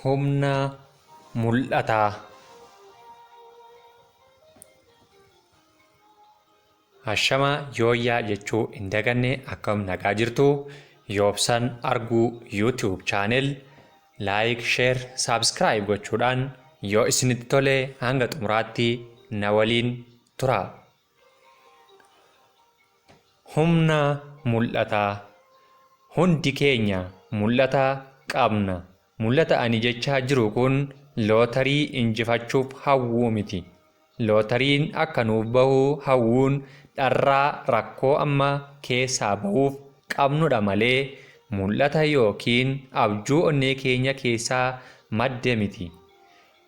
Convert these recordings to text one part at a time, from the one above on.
Humna mul'ataa. Hashama yooyyaa jechuu hin daganne. Akkam nagaa jirtu? Yoobsan Arguu YouTube channel like, share, subscribe gochuudhaan yoo isinitti tole hanga xumuraatti na waliin tura. Humna mul'ataa. Hundi keenya mul'ata qabna. Mul'ata ani jechaa jiru kun lootarii injifachuuf hawwuu miti. Lootariin akka nuuf bahu hawwuun dharraa rakkoo amma keessaa bahuuf qabnudha malee mul'ata yookiin abjuu onnee keenya keessaa madde miti.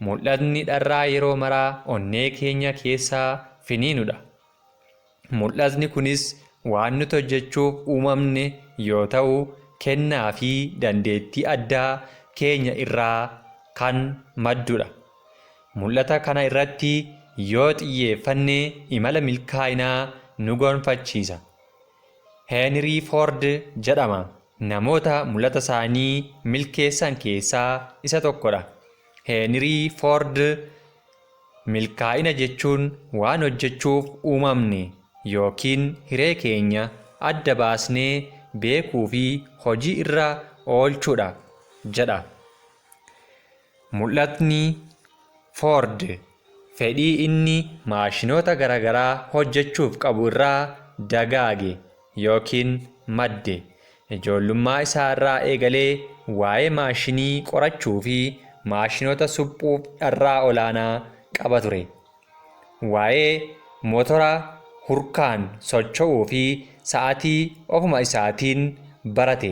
Mul'atni dharraa yeroo maraa onnee keenya keessaa finiinudha. Mul'atni kunis waan nuti hojjechuuf uumamne yoo ta'u, kennaa fi dandeettii addaa keenya irraa kan maddudha. Mul'ata kana irratti yoo xiyyeeffanne imala milkaa'inaa nu gonfachiisa. Heenrii Foord jedhama. Namoota mul'ata isaanii milkeessan keessaa isa tokkodha. Heenrii Foord milkaa'ina jechuun waan hojjechuuf uumamne yookiin hiree keenya adda baasnee beekuu fi hojii irra oolchuudha jedha. Mul'atni Foord fedhii inni maashinoota garaagaraa hojjechuuf qabu irraa dagaage yookiin madde. Ijoollummaa isaa irraa eegalee waa'ee maashinii qorachuu fi maashinoota suphuuf dharraa olaanaa qaba ture. Waa'ee motora hurkaan socho'uu fi sa'atii ofuma isaatiin barate.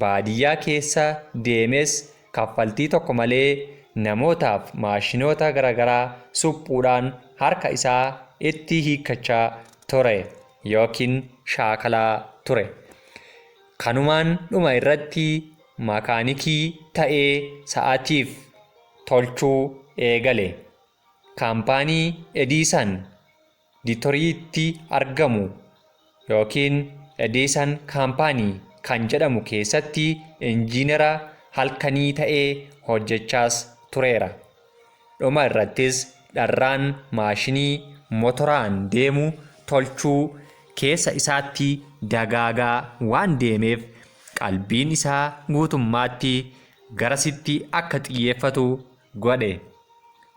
Baadiyyaa keessa deemes kaffaltii tokko malee namootaaf maashinoota garaagaraa suphuudhaan harka isaa itti hiikkachaa ture yookiin shaakalaa ture. Kanumaan dhuma irratti makaanikii ta'ee sa'atiif tolchuu eegale. Kaampaanii Ediisan Diitoriitti argamu yookiin Ediisan Kaampaanii kan jedhamu keessatti injiinara halkanii ta'ee hojjechaas tureera. Dhuma irrattis dharraan maashinii motoraan deemu tolchuu keessa isaatti dagaagaa waan deemeef qalbiin isaa guutummaatti garasitti akka xiyyeeffatu godhe.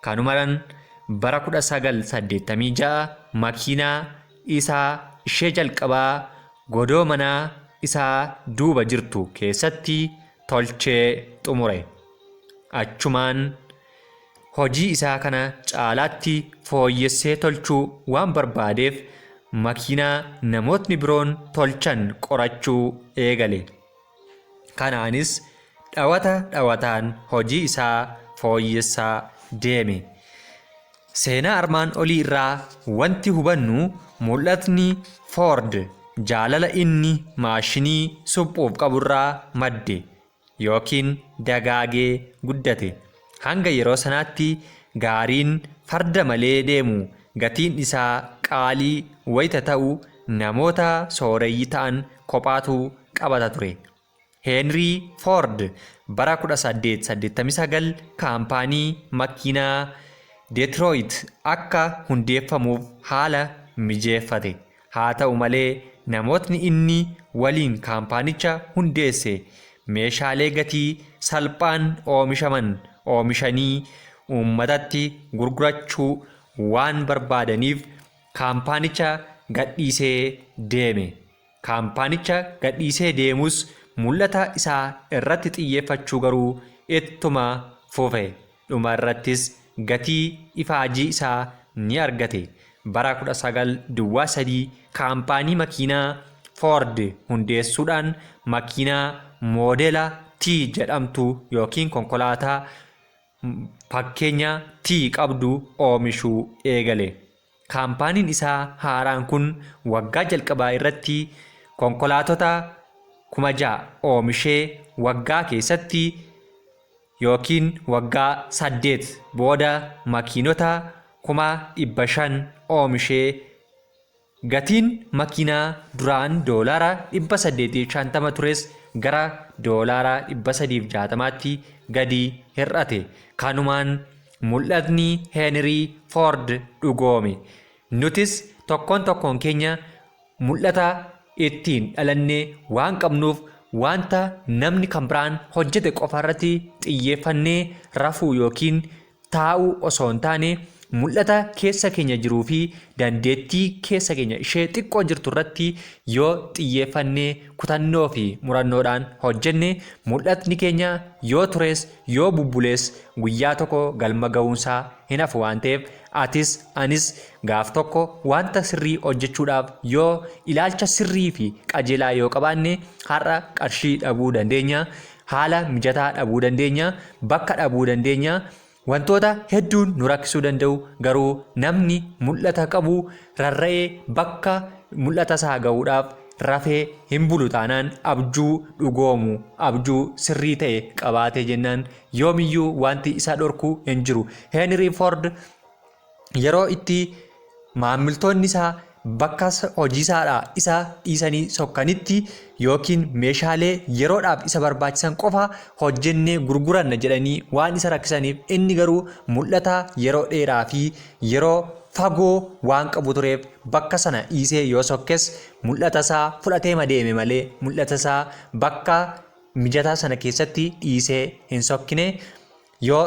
Kanumaan bara 1986 makiinaa isaa ishee jalqabaa godoo manaa isaa duuba jirtu keessatti tolchee xumure. Achumaan hojii isaa kana caalaatti fooyyessee tolchuu waan barbaadeef makiinaa namootni biroon tolchan qorachuu eegale. Kanaanis dhawata dhawataan hojii isaa fooyyessaa deeme. Seenaa armaan olii irraa wanti hubannu mul'atni Foord jaalala inni maashinii suphuuf qaburraa madde yookiin dagaagee guddate. Hanga yeroo sanaatti gaariin farda malee deemu gatiin isaa qaalii wayita ta'u namoota sooreyyii ta'an kophaatu qabata ture. Heenrii Foord bara 1889 kaampaanii makiinaa Detroit akka hundeeffamuuf haala mijeeffate. Haa ta'u malee namootni inni waliin kaampaanicha hundeesse meeshaalee gatii salphaan oomishaman oomishanii uummatatti gurgurachuu waan barbaadaniif kaampaanicha gadhiisee deeme. Kaampaanicha gadhiisee deemus mul'ata isaa irratti xiyyeeffachuu garuu ittuma fufe. Dhuma irrattis gatii ifaajii isaa ni argate. Bara 1903 kaampaanii makiinaa Foord hundeessuudhaan makiinaa moodela T jedhamtu yookiin konkolaataa fakkeenya T qabdu oomishuu eegale. Kaampaaniin isaa haaraan kun waggaa jalqabaa irratti konkolaatota 6,000 oomishee waggaa keessatti yookiin waggaa 8 booda makiinota 500,000 oomishee Gatiin makiinaa duraan $850 tures gara $360tti gadi hir'ate. Kanumaan mul'atni Heenrii Foord dhugoome. Nutis tokkoon tokkoon keenya mul'ata ittiin dhalanne waan qabnuuf, wanta namni kan biraan hojjete qofa irratti xiyyeeffannee rafuu yookiin taa'uu osoo hin taane, mul'ata keessa keenya jiruu fi dandeettii keessa keenya ishee xiqqoo jirtu irratti yoo xiyyeeffannee, kutannoo fi murannoodhaan hojjenne, mul'atni keenya yoo tures yoo bubbulees guyyaa tokko galma ga'uunsaa hin hafu waan ta'eef, atis anis gaaf tokko wanta sirrii hojjechuudhaaf yoo ilaalcha sirrii fi qajeelaa yoo qabaanne, har'a qarshii dhabuu dandeenya, haala mijataa dhabuu dandeenya, bakka dhabuu dandeenya, wantoota hedduun nu rakkisuu danda'u, garuu namni mul'ata qabu rarra'ee bakka mul'ata isaa ga'uudhaaf rafee hin bulu taanaan, abjuu dhugoomu, abjuu sirrii ta'e qabaatee jennaan, yoomiyyuu wanti isa dhorku hin jiru. Heenrii Ford yeroo itti maamiltoonni isaa bakka hojii isaadhaa isa dhiisanii sokkanitti yookiin meeshaalee yeroodhaaf isa barbaachisan qofa hojjennee gurguranna jedhanii waan isa rakkisaniif, inni garuu mul'ata yeroo dheeraa fi yeroo fagoo waan qabu tureef, bakka sana dhiisee yoo sokkes mul'ata isaa fudhatee deeme malee mul'ata isaa bakka mijataa sana keessatti dhiisee hin sokkine. Yoo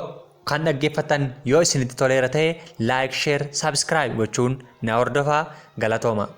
kan dhaggeeffattan yoo isinitti toleera ta'e, like, share, subscribe gochuun na hordofaa. Galatooma.